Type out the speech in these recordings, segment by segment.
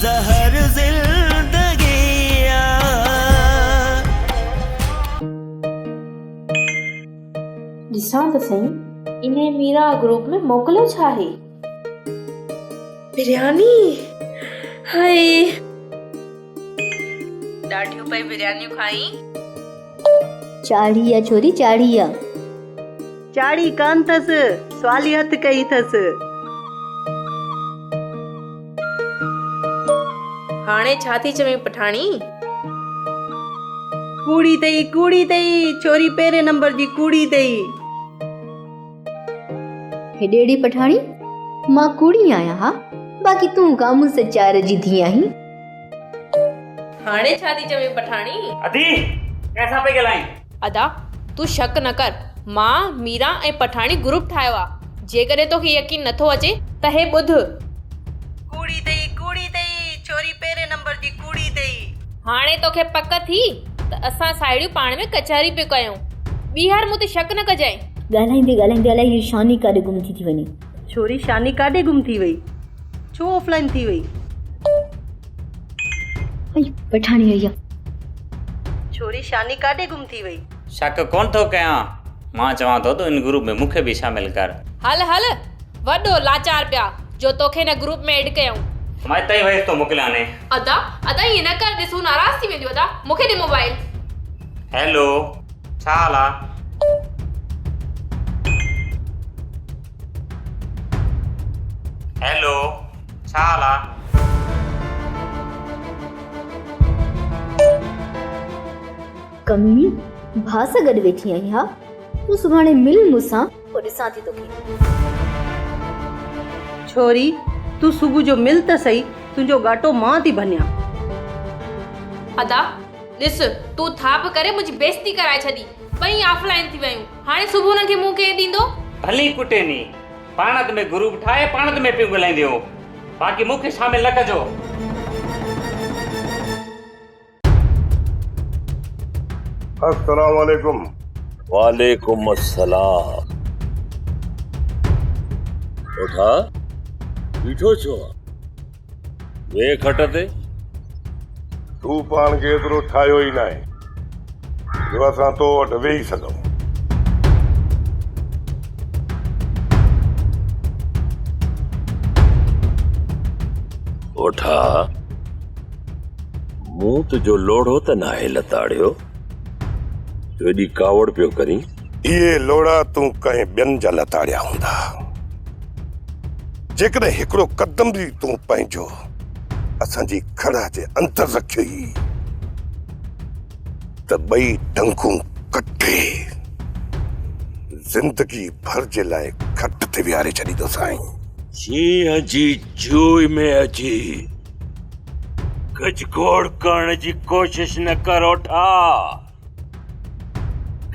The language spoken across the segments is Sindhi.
زهر زندگي آ. ڏسان ته سهي انهي ميرا گروپ ۾ موڪليو ڇا آهي. برياني هائي. ڏاڍيون پئي بريانيون کائين. چاڙهي آ ڇوري چاڙهي آ. چاڙهي ڪانه ٿس، سوالي هٿ ڪئي ٿس. هاڻي ڇا ٿي چوين پٺاڻي؟ ڪوڙي ٿئي، ڪوڙي ٿئي، ڇوري پهرين نمبر جي ڪوڙي ٿئي. هيڏي اڙي پٺاڻي، مان ڪوڙي آهيان ها، باقي تون گامون سچار جي ڌيء آهين. هاڻي ڇا ٿي چوين پٺاڻي؟ ادي، ڪنهن سان پئي ڳالهائين؟ ادا، تون شڪ نه ڪر، مان، ميران ۽ پٺاڻي گروپ ٺاهيو آ، جيڪڏهن توکي يقين نه ٿو اچي ته هي ٻڌ. ڪوڙي ٿئي، ڪوڙي ٿئي، ڇوري پهرين نمبر جي ڪوڙي ٿئي. هاڻي توکي پڪ ٿي ته اسان ساهيڙيون پاڻ ۾ ڪچهري پيون ڪيون. ٻيهر مون تي شڪ نه ڪجانء. ڳالهائيندي ڳالهائيندي الائي هيء شاني ڪاڏي گم ٿي ٿي وڃي. ڇوري شاني ڪاڏي گم ٿي وئي؟ ڇو آف لائين ٿي وئي؟ ائي پٺاڻي آئي آ. ڇوري شاني ڪاڏي گم ٿي وئي؟ شڪ ڪونه ٿو ڪيان، مان چوان ٿو ته ان گروپ ۾ مون کي به شامل ڪر. هل هل وڏو لاچار پيا جو توکي هن گروپ ۾ ايڊ ڪيائون. مان هتان ئي ويس ٿو موڪلياني. ادا ادا ائين نه ڪر ڏس هو ناراض ٿي وينديون ادا مون کي ڏي موبائل. هيلو ڇا حال آ. هيلو ڇا حال آ. ڪميڻي ڀاء سان گڏ ويٺي آهين ها تون سڀاڻي مل مون سان پوء ڏسان ٿي توکي. ڇوري تون صبح جو مل ته سهي تنهنجو ڳاٽو مان ٿي ڀڃان. ادا ڏس تون ٿاپ ڪري منهنجي بيعزتي ڪرائي ڇڏي ٻئي آف لائين ٿي ويون هاڻي صبح انهن کي منهن ڪير ڏيندو. ڀلي ڪٽي ني پاڻت ۾ گروپ ٺاهي پاڻت ۾ پيون ڳالهائينديون باقي مون کي شامل نه ڪجو. السلام عليڪم. وعليڪم السلام. اوٺا بيٺو ڇو آن؟ ويهه کٽ تي. تون پاڻ کي ايترو ٺاهيو ئي ناهي جو اسان تو وٽ ويهي سگهون. اوٺا مون تنهنجو لوڙهو ته ناهي لتاڙيو، جو ايڏي ڪاوڙ پيو ڪرين. اهي لوڙها تون ڪنهن ٻين جا لتاڙيا هوندا. جيڪڏهن هڪڙو قدم به تون پنهنجو اسان جي کڙهه جي اندر رکيوئي ته ٻئي ٽنگون ڪٽي زندگي ڀر جي لاء کٽ تي ويهاري ڇڏيندوسانء. شينهن جي جوء ۾ اچي گجگوڙ ڪرڻ جي ڪوشش نه ڪر اوٺا،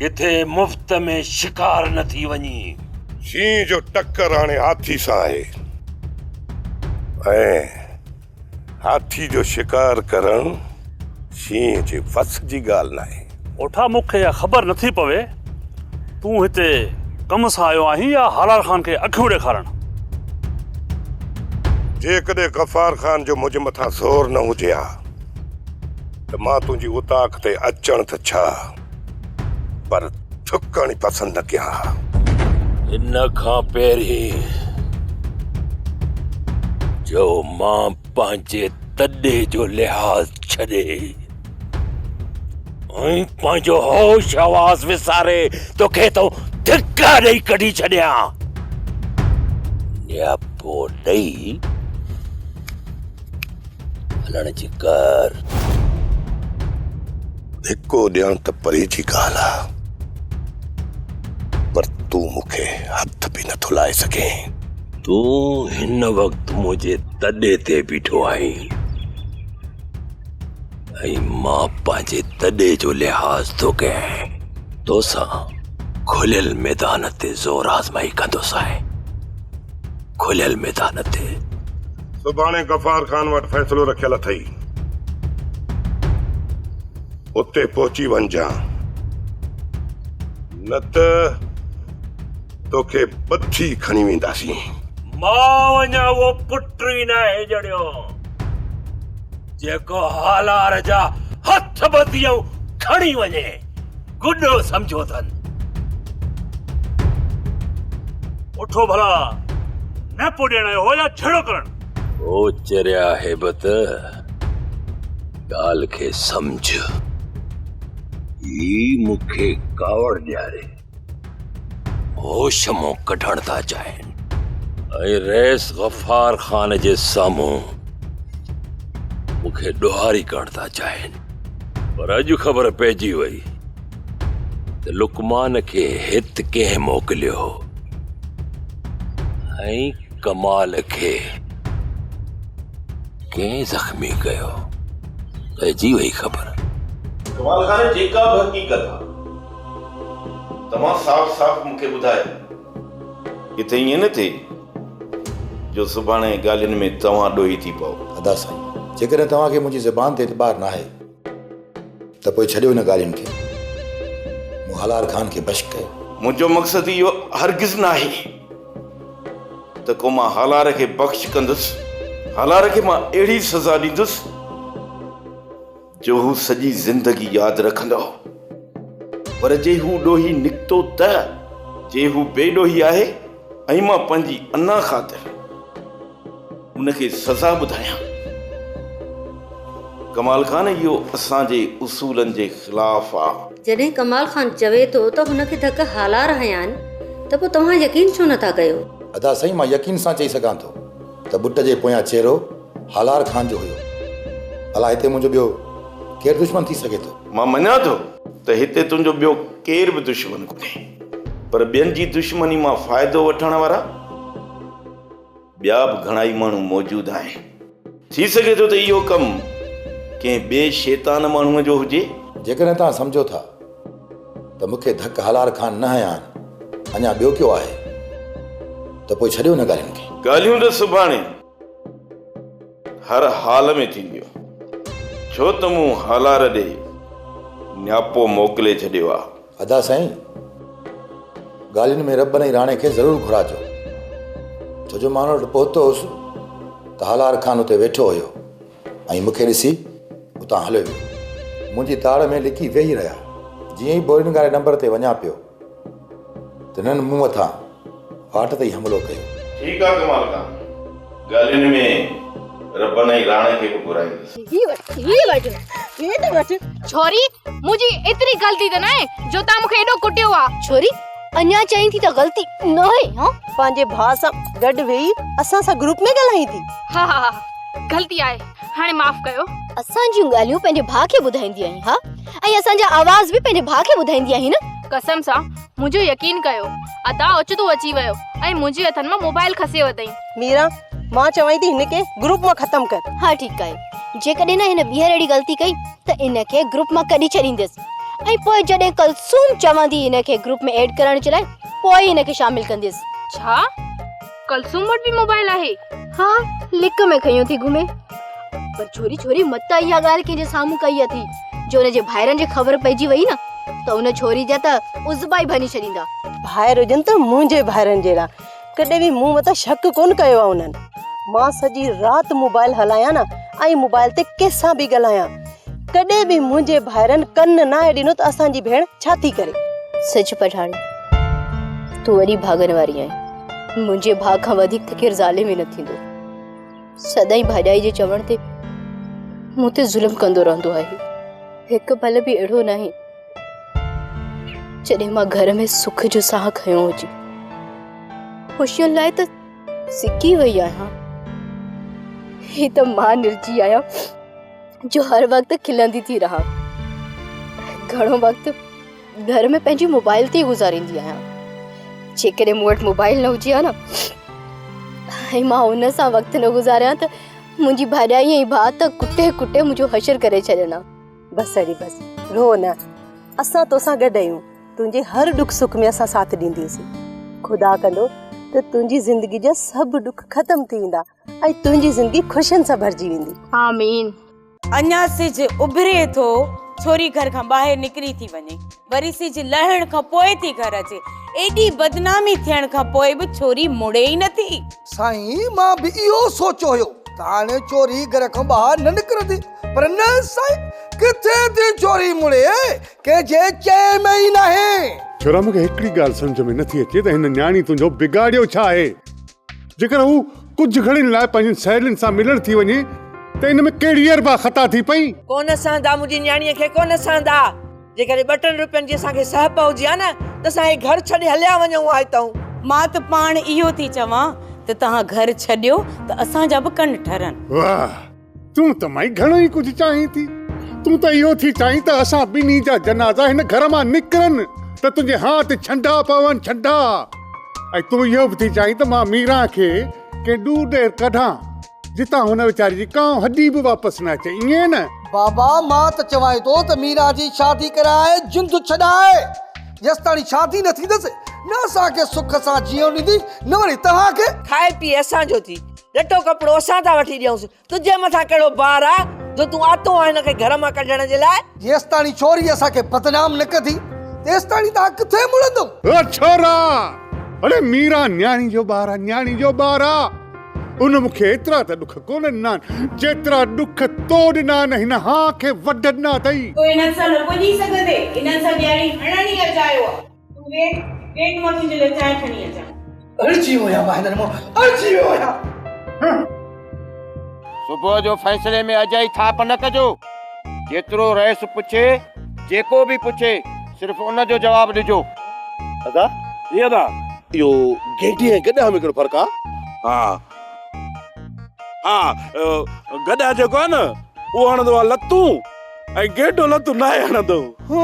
ڪٿي مفت ۾ شڪار نه ٿي وڃين. شينهن جو ٽڪر هاڻي هاٿي سان آهي ۽ هاٿي جو شڪار ڪرڻ شينهن جي وس جي ڳالهه ناهي. اوٺا مون کي اها خبر نٿي پوي تون هتي ڪم سان آيو آهين يا هالار خان کي اکيون ڏيکارڻ؟ جيڪڏهن غفار خان جو منهنجي مٿان زور نه هجي ها ته مان تنهنجي اوطاق تي اچڻ ته ڇا پر ٿڪڻ ئي پسند نه ڪيان ها. ان کان پهرين جو مان پنهنجي تڏي جو لحاظ ڇڏي ۽ پنهنجو هوش حواس وساري توکي ٿو ڌڪا ڏئي ڪڍي ڇڏيان. نياپو ڏئي هلڻ جي ڪر. ڌڪو ڏيڻ ته پري جي ڳالهه آ، پر تون مون کي هٿ به نٿو لائي سگهين. تون هن وقت منهنجي تڏي تي بيٺو آهين ۽ مان پنهنجي تڏي جو لحاظ ٿو ڪيان. توسان کليل ميدان تي زور آزمائي ڪندوسانء. کليل ميدان تي. سڀاڻي غفار خان وٽ فيصلو رکيل اٿئي. اتي پهچي وڃجان. نه ته توکي ٻڌي کڻي وينداسين. مان اڃا اهو پٽ ئي ناهي ڄڻيو. جيڪو هالار جا هٿ ٻڌي ۽ کڻي وڃي، گڏو سمجهيو اٿن. اٺو ڀلا نيپو ڏيڻ آيو هو يا جهيڙو ڪرڻ؟ او چريا هيبت، ڳالهه کي سمجهه. هي مون کي ڪاوڙ ڏياري هوش مون ڪڍڻ ٿا چاهين ۽ رئيس غفار خان جي سامهون مون کي ڏوهاري ڪرڻ ٿا چاهين. پر اڄ خبر پئجي وئي ته لقمان کي هت ڪنهن موڪليو هو ۽ ڪمال کي ڪنهن زخمي ڪيو. پئجي وئي خبر. ڪمال خان جيڪا به حقيقت آ توهان صاف صاف مون کي ٻڌايو. ڪٿي ائين نه ٿئي جو سڀاڻي ڳالهين ۾ توهان ڏوهي ٿي پئو. ادا سائين جيڪڏهن توهان کي منهنجي زبان تي اعتبار ناهي ته پوء ڇڏيو ان ڳالهين کي. مون هالار خان کي بخش ڪيو. منهنجو مقصد اهو هرگز ناهي ته ڪو مان هالار کي بخش ڪندس. هالار کي مان اهڙي سزا ڏيندس جو هو سڄي زندگي ياد رکندو. پر جي هو ڏوهي نڪتو ته؟ جي هو بي ڏوهي آهي ۽ مان پنهنجي انا خاطر ان کي سزا ٻڌايان. ڪمال خان اهو اسان جي اصولن جي خلاف آ. جڏهن ڪمال خان چوي ٿو ته هن کي ڌڪ هالار هنيا آهن ته پوء توهان يقين ڇو نٿا ڪيو؟ ادا سائين مان يقين سان چئي سگهان ٿو ته ٻٽ جي پويان چهرو هالار خان جو هيو. ڀلا هتي منهنجو ٻيو ڪير دشمن ٿي سگهي ٿو؟ مان مڃان ٿو ته هتي تنهنجو ٻيو ڪير به دشمن ڪونهي پر ٻين جي دشمني مان فائدو وٺڻ وارا ٻيا به گهڻائي ماڻهو موجود آهن. ٿي سگهي ٿو ته اهو ڪم ڪنهن ٻئي شيطان ماڻهوء جو هجي. جيڪڏهن توهان سمجهو ٿا ته مون کي ڌڪ هالار خان نه هنيا آهن، اڃا ٻيو ڪيو آهي ته پوء ڇڏيو انهن ڳالهين کي. ڳالهيون ته سڀاڻي هر حال ۾ ٿينديون، ڇو ته مون هالار ڏي نياپو موڪلي ڇڏيو آ. ادا سائين! ڳالهين ۾ ربن ۽ راڻي کي ضرور گهراجو، ڇو جو مان ان وٽ پهتو هوس ته هالار خان اتي ويٺو هيو ۽ مون کي ڏسي اتان هليو ويو. منهنجي تاڙ ۾ لڪي ويهي رهيا. جيئن ئي بورين واري نمبر تي وڃان پيو ته هنن مون مٿان واٽ تي ئي حملو ڪيو. ٺيڪ آ ڪمال خان، ڳالهين ۾ ربن ۽ راڻي کي به گهرائيندس. هي وٺ، هي وٺ، هي ته وٺ. ڇوري، منهنجي ايتري غلطي ته ناهي جو تان مون کي ايڏو ڪٽيو آ. ڇوري، اڃا چئين ٿي ته غلطي ناهي ها. پنهنجي ڀاء سان گڏ ويهي اسان سان گروپ ۾ ڳالهائين ٿي. ها ها ها غلطي آهي هاڻي معاف ڪيو. اسان جون ڳالهيون پنهنجي ڀاء کي ٻڌائيندي آهين ها ۽ اسان جا آواز به پنهنجي ڀاء کي ٻڌائيندي آهين نه. قسم سان منهنجو يقين ڪيو ادا اوچتو اچي ويو ۽ منهنجي هٿن مان موبائل کسي ورتائين. ميرا، مان چوانء ٿي هن کي گروپ مان ختم ڪر. ها ٺيڪ آهي جيڪڏهن نه هن ٻيهر اهڙي غلطي ڪئي ته ان کي گروپ مان ڪڍي ڇڏيندس ۽ پوء جڏهن ڪلثوم چوندي هن کي گروپ ۾ ايڊ ڪرڻ جي لاء پوء ئي هن کي شامل ڪنديس. ڇا ڪلثوم وٽ به موبائل آهي؟ ها لڪ ۾ کنيو ٿي گهمي. پر ڇوري ڇوري متان اها ڳالهه ڪنهن جي سامهون ڪئي اٿي جو ان جي ڀائرن کي خبر پئجي وئي نه ته ان ڇوري جا ته عضبا ئي ڀڃي ڇڏيندا. ڀائر هجن ته منهنجي ڀائرن جهڙا. ڪڏهن به مون مٿان شڪ ڪونه ڪيو آهي انهن. مان سڄي رات موبائل هلايان نه ۽ موبائل تي ڪنهن سان به ڳالهايان ڪڏهن به منهنجي ڀائرن ڪن ناهي ڏنو ته اسان جي ڀيڻ ڇا ٿي ڪري. سچ پٺاڻي تون وڏي ڀاڳن واري آهين. منهنجي ڀاء کان وڌيڪ ته ڪير ظالم ئي نه ٿيندو. سدائين ڀاڄائي جي چوڻ تي مون تي ظلم ڪندو رهندو آهي. هڪ پل به اهڙو ناهي جڏهن مان گهر ۾ سک جو ساهه کنيو هجي. خوشين لاء ته سڪي وئي آهيان. هي ته مان نرجي آهيان جو هر وقت کلندي ٿي رهان. گهڻو وقت گهر ۾ پنهنجي موبائل تي ئي گذاريندي آهيان. جيڪڏهن مون وٽ موبائل نه هجي ها نه ۽ مان ان سان وقت نه گذاريان ته منهنجي ڀاڄائي ۽ ڀاء ته ڪٽي ڪٽي منهنجو حشر ڪري ڇڏين ها. بس اڙي بس رو نه اسان توسان گڏ آهيون تنهنجي هر ڏک سک ۾ اسان ساٿ ڏينديونسين خدا ڪندو ته تنهنجي زندگي جا سڀ ڏک ختم ٿي ويندا ۽ تنهنجي زندگي خوشين سان ڀرجي ويندي. آمين. اڃا سج اڀري ٿو، ڇوري گهر کان ٻاهر نڪري ٿي وڃي، وري سج لهڻ کان پوء ٿي گهر اچي. ايڏي بدنامي ٿيڻ کان پوء به ڇوري مڙي ئي نٿي. سائين مان به اهو سوچيو هيو. ته هاڻي ڇوري گهر کان ٻاهر نه نڪرندي. پر نه سائين، ڪٿي ٿي ڇوري مڙي، ڪنهن جي چئي ۾ ئي ناهي. ڇورا مون کي هڪڙي ڳالهه سمجهه ۾ نٿي اچي ته هن نياڻي تنهنجو بگاڙيو ڇا آهي؟ جيڪر هو ڪجهه گهڙين لاء پنهنجين سهيلين سان ملڻ ٿي وڃي ته ان ۾ ڪهڙي اربع خطا ٿي پئي؟ ڪونه سهندا منهنجي نياڻيء کي ڪونه سهندا. جيڪڏهن ٻه ٽن روپين جي اسان کي سهپ هجي ها نه ته اسان هي گهر ڇڏي هليا وڃون ها هتئون. مان ته پاڻ اهو ٿي چوان ته توهان گهر ڇڏيو ته اسان جا به ڪن ٺرن. واهه! تون ته مائي گهڻو ئي ڪجهه چاهين ٿي. تون ته اهو ٿي چاهين ته اسان ٻنهي جا جنازا هن گهر مان نڪرن ته تنهنجي هانء تي ڇنڊا پون، ڇنڊا. ۽ تون اهو به ٿي چاهين ته مان ميران کي ڪنهن ڏور ڏير ڪڍان، جتان هن ويچاري جي ڪانء هڏي به واپس نه اچي، ائين نه؟ بابا، مان ته چوانء ٿو ته ميران جي شادي ڪرائي جند ڇڏاء. جيستاڻي شادي نه ٿيندس، نه اسان کي سک سان جيئڻ ڏيندي، نه وري توهان کي. کائي پيئي اسان جو ٿي، لٽو ڪپڙو اسان ٿا وٺي ڏيونس، تنهنجي مٿان ڪهڙو بار آ جو تون آتو آهين هن کي گهر مان ڪڍڻ جي لاء؟ جيستاڻي ڇوري اسان کي بدنام نه ڪندي، تيستاڻي توهان ڪٿي مڙندؤ؟ او ڇورا! اڙي ميران نياڻي جو ٻار آ، نياڻي جو ٻار آ. ان مون کي ايترا ته ڏک ڪونه ڏنا آهن، جيترا ڏک تو ڏنا آهن، هن هانء کي وڍ ڏنا اٿئي. تون انهن سان نه پڄي سگهندين، انهن سان ڏياڙي هڻڻ ئي اجايو آ. تون ويٺ، ويٺ مان تنهنجي لاء چانهه کڻي اچان. اڙجي ويو آهيان مان هنن مان، اڙجي ويو آهيان. صبح جو فيصلي ۾ اجائي ٿاپ نه ڪجو. جيترو رئيس پڇي، جيڪو به پڇي، صرف ان جو جواب ڏجو. ادا، جي ادا. اهو گينڊي ۽ گڏهه ۾ ڪهڙو فرق آ؟ ها ها گڏهه جيڪو آ نه اهو هڻندو آ لتون ۽ گينڊو لتون ناهي هڻندو. ها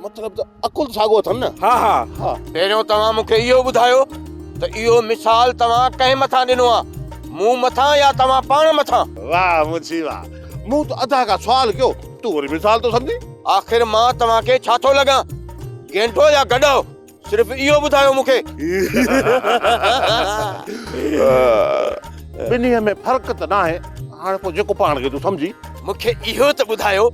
مطلب ته عقل ساڳو اٿن نه. ها ها ها. پهريون توهان مون کي اهو ٻڌايو ته اهو مثال توهان ڪنهن مٿان ڏنو آ؟ مون مٿان يا توهان پاڻ مٿان؟ واهه منشي واهه. مون ته ادا کان سوال ڪيو تون وري مثال ٿو سمجهين. آخر مان توهان کي ڇا ٿو لڳان؟ گينڊو يا گڏهو؟ صرف اهو ٻڌايو مون کي. ٻنهي ۾ فرق ته ناهي، هاڻي پوء جيڪو پاڻ کي تون سمجهين. مون کي اهو ته ٻڌايو،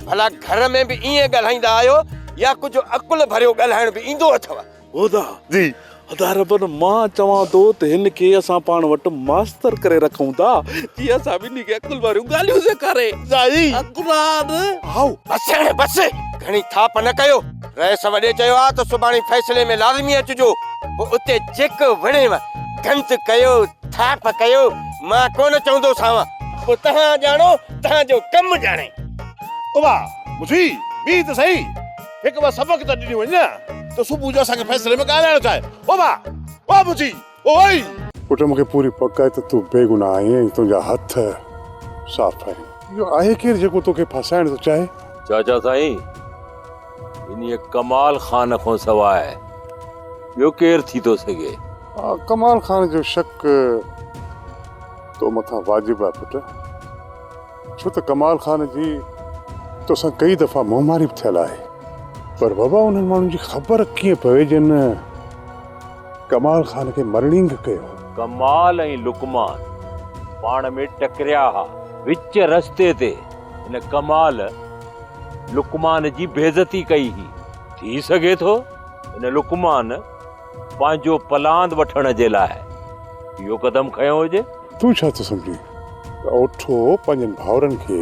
ڀلا گهر ۾ به ائين ڳالهائيندا آهيو يا ڪجهه عقل ڀريو ڳالهائڻ به ايندو اٿو؟ ادا، جي ادا ربن، مان چوان ٿو ته هن کي اسان پاڻ وٽ ماستر ڪري رکون ٿا، جيئن اسان ٻنهي کي عقل ڀريون ڳالهيون سيکاري. سائين. قرآن. هائو. بس هاڻي بس، گهڻي ٿاپ نه ڪيو. رئيس وڏي چيو آ ته سڀاڻي فيصلي ۾ لازمي اچجو، پوء اتي جيڪو وڻيو گند ڪيو، ٿاپ ڪيو، مان ڪونه چوندوسانو، پوء توهان ڄاڻو، توهان جو ڪم ڄاڻي. ابا، مٺي، بيهه ته سهي، هڪ ٻه سبق ته ڏني وڃ نه ته صبح جو اسان کي فيصلي ۾ ڳالهائڻو ڇا آهي. ابا، او مٺي، او اي. پٽ مون کي پوري پڪ آهي ته تون بيگناهه آهين ۽ تنهنجا هٿ صاف آهن. اهو آهي ڪير جيڪو توکي ڦاسائڻ ٿو چاهي؟ چاچا سائين، انهيء ڪمال خان کان سواء ٻيو ڪير ٿي ٿو سگهي؟ ها، ڪمال خان جو شڪ تو مٿان واجب آهي پٽ، ڇو ته ڪمال خان جي توسان ڪئي دفعا منهن ماري به ٿيل آهي. پر بابا انهن ماڻهن جي خبر ڪيئن پوي جن ڪمال خان کي مرڻينگ ڪيو. ڪمال ۽ لقمان پاڻ ۾ ٽڪريا ها. وچ رستي تي هن ڪمال لقمان جي بيعزتي ڪئي هئي. ٿي سگهي ٿو هن لقمان پنهنجو پلاند وٺڻ جي لاء اهو قدم کنيو هجي. تون ڇا ٿو سمجهين ته اوٺو پنهنجن ڀائرن کي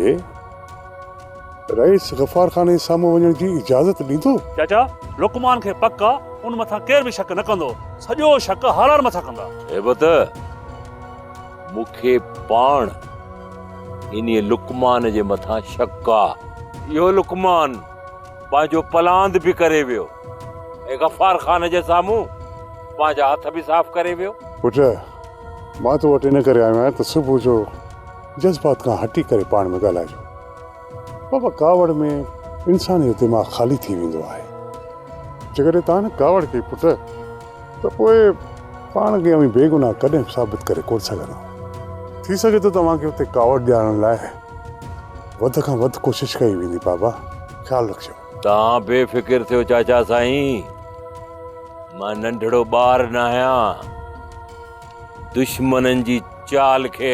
رئيس غفار خان جي سامهون وڃڻ جي اجازت ڏيندو؟ چاچا، لقمان کي پڪ آ، ان مٿان ڪير به شڪ نه ڪندو. سڄو شڪ هالار مٿان ڪندا. هيبت، مون کي پاڻ انهيء لقمان جي مٿان شڪ آ. اهو لقمان پنهنجو پلاند به ڪري ويو ۽ غفار خان جي سامهون پنهنجا هٿ به صاف ڪري ويو. پٽ، مان تو وٽ ان ڪري آيو آهيان ته صبح جو جذبات کان هٽي ڪري پاڻ ۾ ڳالهائجو. بابا ڪاوڙ ۾ انسان جو دماغ خالي ٿي ويندو آهي. جيڪڏهن توهان نه ڪاوڙ ڪئي پٽ ته پوء پاڻ کي اوهين بيگناهه ڪڏهن به ثابت ڪري ڪونه سگهندؤ. ٿي سگهي ٿو توهان کي اتي ڪاوڙ ڏيارڻ لاء وڌ کان وڌ ڪوشش ڪئي ويندي بابا خيال رکجو. توهان بي فڪر ٿيو چاچا سائين مان ننڍڙو ٻار ناهيان. دشمنن جي چال کي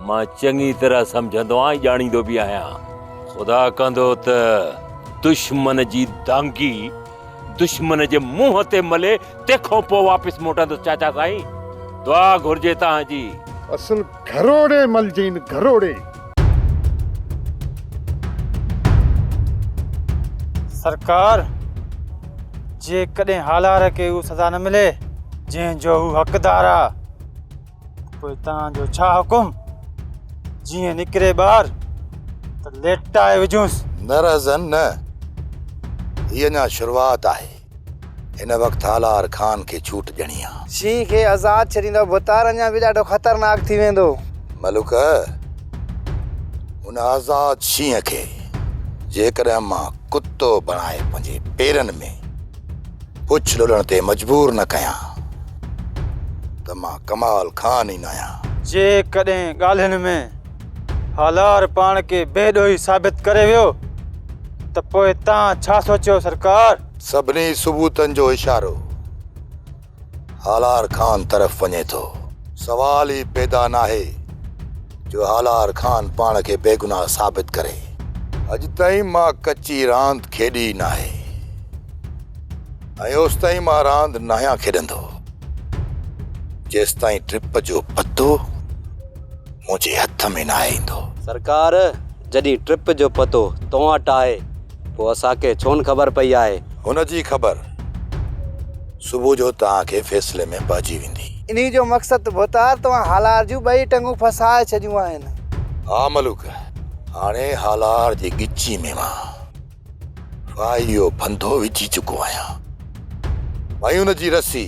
مان چڱي طرح سمجهندو آهيان ۽ ڄاڻيندو به آهيان. خدا ڪندو ته دشمن جي دانگي دشمن جي منهن تي ملي، تنهن کان پوء واپس موٽندس چاچا سائين. دعا گهرجي توهان جي. اصل گهروڙي ملجين گهروڙي. سرڪار، جيڪڏهن هالار کي اهو سزا نه ملي جنهن جو هو حقدار آ ته پوء توهان جو ڇا حڪم؟ جيئن نڪري ٻاهر ته ليٽائي وجهونس. نه رهزن نه، هي اڃا شروعات آهي. هن وقت هالار خان کي ڇوٽ ڏيڻي آ. شينهن کي آزاد ڇڏيندؤ ڀوتار اڃا به ڏاڍو خطرناڪ ٿي ويندو. ملڪ، ان آزاد شينهن کي جيڪڏهن مان ڪتو بڻائي پنهنجي پيرن ۾ پڇ لوڏڻ تي مجبور نه ڪيان ته مان ڪمال خان ئي ناهيان. جيڪڏهن ڳالهين ۾ هالار پاڻ کي بي ڏوهي ثابت ڪري ويو ته پوء تان ڇا سوچيو سرڪار؟ سڀني ثبوتن جو اشارو هالار خان طرف وڃي ٿو. سوال ئي پيدا ناهي جو هالار خان پاڻ کي بيگناهه ثابت ڪري. اڄ تائين مان ڪچي راند کيڏي ئي ناهي ۽ اوستائين مان راند ناهيان کيڏندو جيستائين ٽرپ جو پتو منهنجي هٿ ۾ ناهي ايندو. سرڪار، جڏهن ٽرپ جو پتو تو وٽ آهي، پوء اسان کي ڇو نه خبر پئي آهي؟ هن جي خبر صبح جو توهان کي فيصلي ۾ پئجي ويندي. انهيء جو مقصد ته ڀوتار توهان هالار جون ٻئي ٽنگون ڦاسائي ڇڏيون آهن. ها ملوڪ، هاڻي هالار جي ڳچي ۾ مان ڦاهيء جو ڦنڌو وجهي چڪو آهيان ۽ ان جي رسي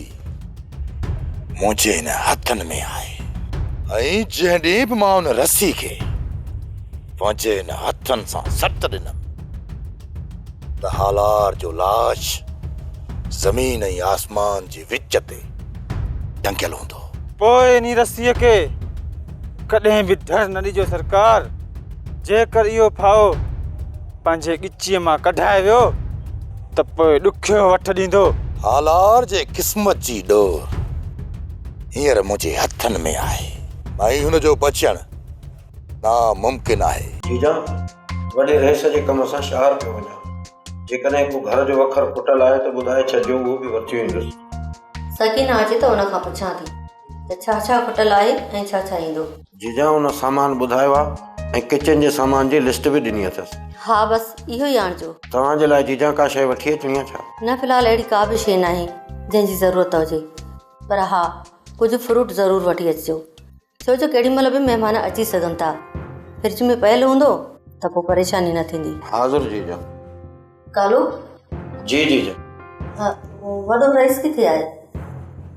منهنجي هن هٿن ۾ آهي ۽ جنهن ڏينهن به مان ان رسي کي پنهنجي هن هٿن سان سٽ ڏنم ته هالار جو لاش زمين ۽ آسمان جي وچ تي ٽنگيل هوندو. پوء انهي رسيء کي ڪڏهن به ڍر نه ڏجو سرڪار، جيڪر اهو ڦاهو پنهنجي ڳچيء مان ڪڍائي ويو ته پوء ڏکيو وٺ ڏيندو. هالار جي قسمت جي ڏور هينئر منهنجي هٿن ۾ آهي ۽ هن جو بچڻ ناممڪن آهي. جيجا، وڏي رئيس جي ڪم سان شهر پيو وڃان. جيڪڏهن ڪو گهر جو وکر ڦٽل آهي ته ٻڌائي ڇڏجو، اهو به وٺي ايندس. سڪينه اچي ته ان کان پڇان ٿي ته ڇا ڇا کٽل آهي ۽ ڇا ڇا ايندو. جيجا ان سامان ٻڌايو آ ۽ ڪچن جي سامان جي لسٽ به ڏني اٿس. ها بس اهو ئي آڻجو. توهان جي لاء جيجا ڪا شيء وٺي اچڻي آ ڇا؟ نه في الحال اهڙي ڪا به شيء ناهي جنهن جي ضرورت هجي پر ها ڪجهه فروٽ ضرور وٺي اچجو ڇو جو ڪيڏي مهل به مهمان اچي سگهن ٿا. فرج ۾ پيل هوندو ته پوء پريشاني نه ٿيندي. حاضر جيجا. ڪالو. جي جيجا. وڏو رئيس ڪٿي آهي؟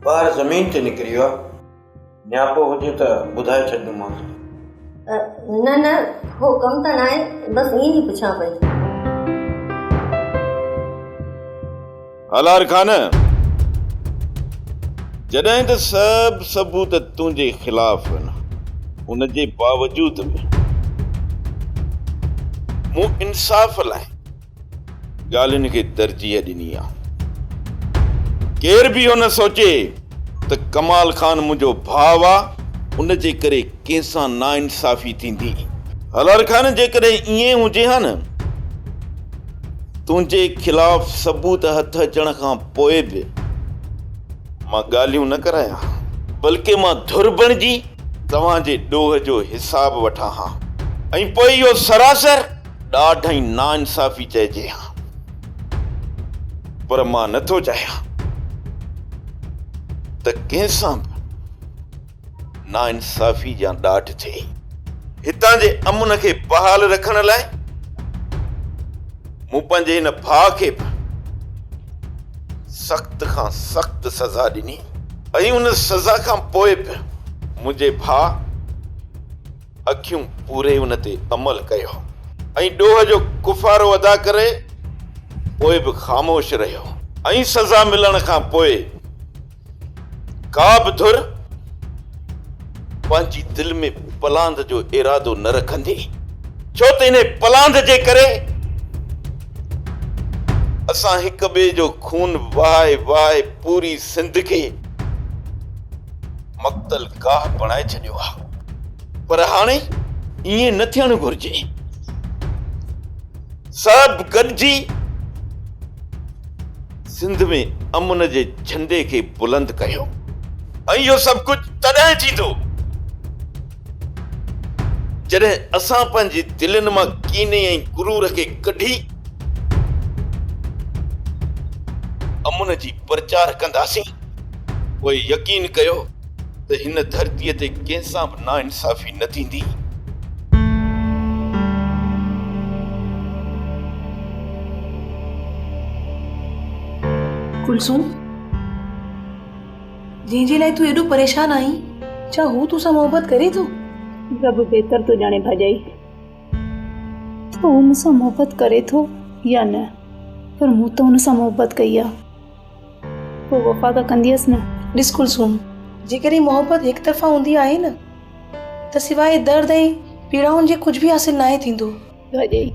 ٻاهر زمين تي نڪري ويو آهي. نياپو هجي ته ٻڌائي ڇڏيندومانس. نه نه ڪو ڪم ته ناهي بس ائين ئي پڇان پئي. هالار خان، جڏهن ته سڀ ثبوت تنهنجي خلاف آهن، ان جي باوجود به مون انصاف لاء ڳالهين کي ترجيح ڏني آهي. ڪير به اهو نه سوچي ته ڪمال خان منهنجو ڀاء آ، ان جي ڪري ڪنهن سان ناانصافي ٿيندي. هالار خان، جيڪڏهن ائين هجي ها نه تنهنجي خلاف ثبوت هٿ اچڻ کان پوء به مان ڳالهيون نه ڪرايان ها، بلڪه مان ڌر بڻجي توهان جي ڏوهه جو حساب وٺان ها ۽ پوء اهو سراسر ڏاڍ ۽ ناانصافي چئجي ها. پر مان نه ٿو چاهيان ته ڪنهن سان به ناانصافي يا ڏاڍ ٿئي. هتان جي امن کي بحال رکڻ لاء مون پنهنجي هن ڀاء کي به سخت کان سخت سزا ڏني ۽ ان سزا کان پوء به منهنجي ڀاء اکيون پوري ان تي عمل ڪيو ۽ ڏوهه جو ڪفارو ادا ڪري پوء به خاموش رهيو ۽ سزا ملڻ کان پوء ڪا به ڌر پنهنجي دل ۾ پلاند جو ارادو نه رکندي، ڇو ته انهي پلاند جي ڪري اسان هڪ ٻئي جو خون وهائي وهائي پوري سنڌ کي مقتل گاهه بڻائي ڇڏيو آهي. پر هاڻي ائين نه ٿيڻ گهرجي. سڀ گڏجي سنڌ ۾ امن جي جهنڊي کي بلند ڪيو ۽ اهو سڀ ڪجهه تڏهن ٿيندو. جڏهن اسان پنهنجي دلين مان ڪيني ۽ غرور کي ڪڍي امن جي پرچار ڪنداسين، پوء يقين ڪيو ته هن ڌرتيء تي ڪنهن سان به ناانصافي نه ٿيندي. ڪلثوم، جنهن جي لاء تون ايڏو پريشان آهين، ڇا هو تو سان محبت ڪري ٿو؟ رب بهتر ٿو ڄاڻي ڀاڄائي ته هو مون سان محبت ڪري ٿو يا نه، پر مون ته هن سان محبت ڪئي آ، پوء وفا ته ڪنديس نه. ڏس ڪلثوم، جيڪڏهن محبت هڪ طرفا هوندي آهي نه ته سواء درد ۽ پيڙائن جي ڪجهه به حاصل ناهي ٿيندو. ڀاڄائي،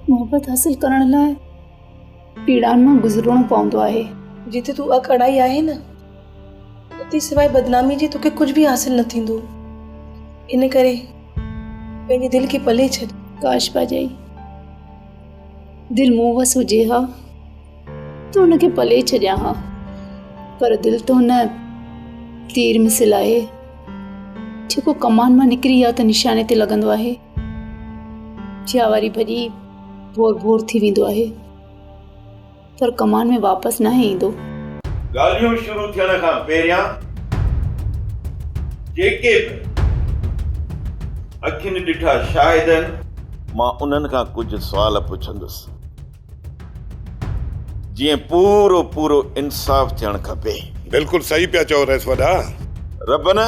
محبت حاصل ڪرڻ لاء پيڙائن مان گذرڻو پوندو آهي. جتي تون اک اڙائي آهي نه، اتي سواء بدنامي جي توکي ڪجهه به حاصل نه ٿيندو. ان ڪري پنهنجي دل کي پلي ڇڏ. ڪاش ڀاڄائي، دل مون وس هجي ها ته ان کي پلي ڇڏيان ها، پر دل ته ان تير مثل آهي، جيڪو ڪمان مان نڪري يا ته نشاني تي لڳندو آهي. يا وري ڀڄي ڀور ڀور ٿي ويندو آهي پر ڪمان ۾ واپس ناهي ايندو. ڳالهيون شروع ٿيڻ کان پهريان جيڪي به اکين ڏٺا شاهد آهن، مان انهن کان ڪجهه سوال پڇندس، جيئن پورو پورو انصاف ٿيڻ کپي. بلڪل صحيح پيا چئو رئيس وڏا. ربن،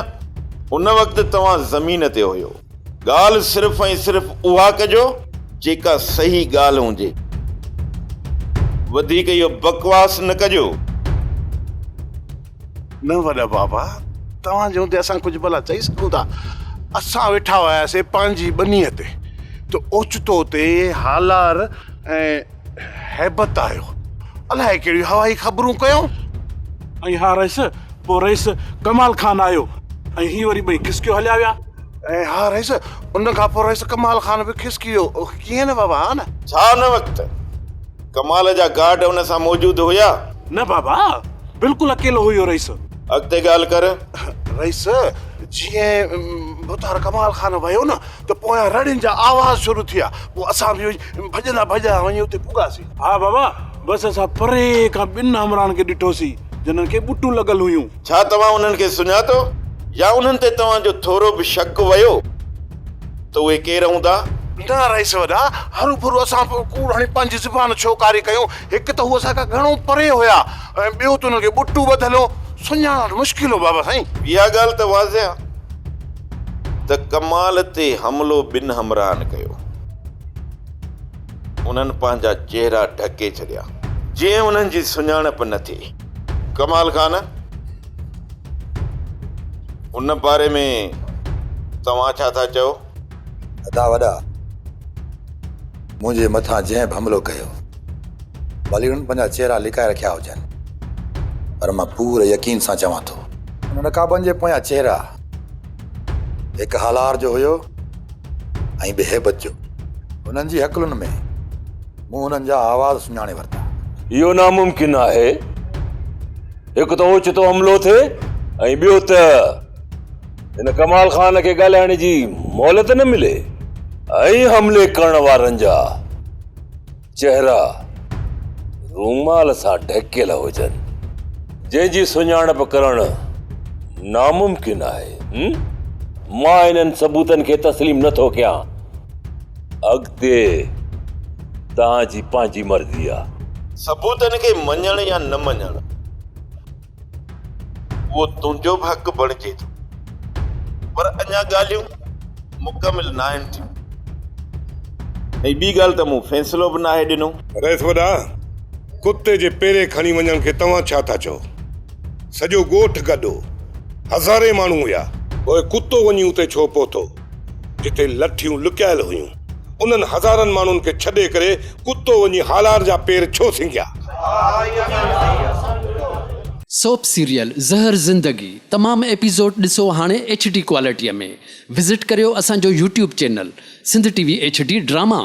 ان وقت توهان زمين تي هيو. ڳالهه صرف ۽ صرف اها ڪجو جيڪا صحيح ڳالهه هجي. وڌيڪ اهو بڪواس نه ڪجو. نه وڏا بابا، توهان جي هوندي اسان ڪجهه ڀلا چئي سگهون ٿا. اسان ويٺا هياسين پنهنجي ٻنيء تي ته اوچتو اتي هالار ۽ هيبت آيو. الائي ڪهڙيون هوائي خبرون ڪيائون. ۽ ها رئيس، پوء رئيس ڪمال خان آيو ۽ هي وري ٻئي کسڪيو هليا ويا. ۽ ها رئيس، ان کان پوء رئيس ڪمال خان به کسڪي ويو. ڪيئن نه بابا، ها نه؟ ڇا ان وقت ڪمال جا گارڊ ان سان موجود هيا؟ نه بابا، بلڪل اڪيلو هيو رئيس. اڳتي ڳالهه ڪر. رئيس، جيئن ڀوتار ڪمال خان ويو نه ته پويان رڙين جا آواز شروع ٿيا. پوء اسان به ڀڄندا ڀڄندا وڃي اتي پڳاسين. ها بابا، بس اسان پري کان ٻن همراهن کي ڏٺوسين، جنھن کي ٻٽون لڳل هيون. ڇا توهان انهن کي سڃاتو يا انهن تي توهان جو ٿورو به شڪ ويو ته اهي ڪير هوندا؟ نه رئيس وڏا، هروڀرو اسان به ڪوڙ هڻي پنهنجي زبان ڇو ڪاري ڪيون؟ هڪ ته هو اسان کان گهڻو پري هيا ۽ ٻيو ته انهن کي ٻٽون ٻڌل هو، سڃاڻڻ مشڪل هو بابا سائين. اها ڳالهه ته واضح آهي ته ڪمال تي حملو ٻن همراهن ڪيو. انهن پنهنجا چهرا ڍڪي ڇڏيا، جيئن انهن جي سڃاڻپ نه ٿئي. ڪمال خان، ان باري ۾ توهان ڇا ٿا چئو؟ ادا وڏا، منهنجي مٿان جنهن به حملو ڪيو، ڀلي انهن پنهنجا چهرا لڪائي رکيا هجن، پر مان پوري يقين سان چوان ٿو، انهن نقابن جي پويان چهرا هڪ هالار جو هيو ۽ ٻي هيبت جو. هنن جي هڪلن ۾ مون هنن جا آواز سڃاڻي ورتا. اهو ناممڪن آهي. هڪ ته اوچتو حملو ٿئي ۽ ٻيو ته هن ڪمال خان کي ڳالهائڻ جي مهلت نه ملي ۽ حملي ڪرڻ وارن جا چهرا رومال سان ڍڪيل هجن، جنهن جي سڃاڻپ ڪرڻ ناممڪن آهي. مان انهن ثبوتن کي تسليم نه ٿو ڪيان. اڳتي توهان جي پنهنجي مرضي آ. ثبوتن کي مڃڻ يا نه مڃڻ اهو تنهنجو به حق بڻجي ٿو، پر اڃا ڳالهيون مڪمل ناهن ٿيون ۽ ٻي ڳالهه ته مون فيصلو به ناهي ڏنو. رئيس وڏا، ڪتي جي پيري کڻي وڃڻ کي توهان ڇا ٿا چئو؟ سڄو ڳوٺ گڏ هو، هزارين ماڻهو هيا. پوء ڪتو وڃي اتي ڇو پهتو، جتي لٺيون لڪايل هيون؟ انهن هزارن ماڻهن کي ڇڏي ڪري ڪتو وڃي هالار جا پير ڇو سنگهيا؟ سوپ سيريل زهر زندگي تمام ايپيسوڊ ڏسو هاڻي ايڇ ڊي ڪوالٽي ۾ وزٽ ڪريو اسان جو YouTube channel Sindh T V H D drama.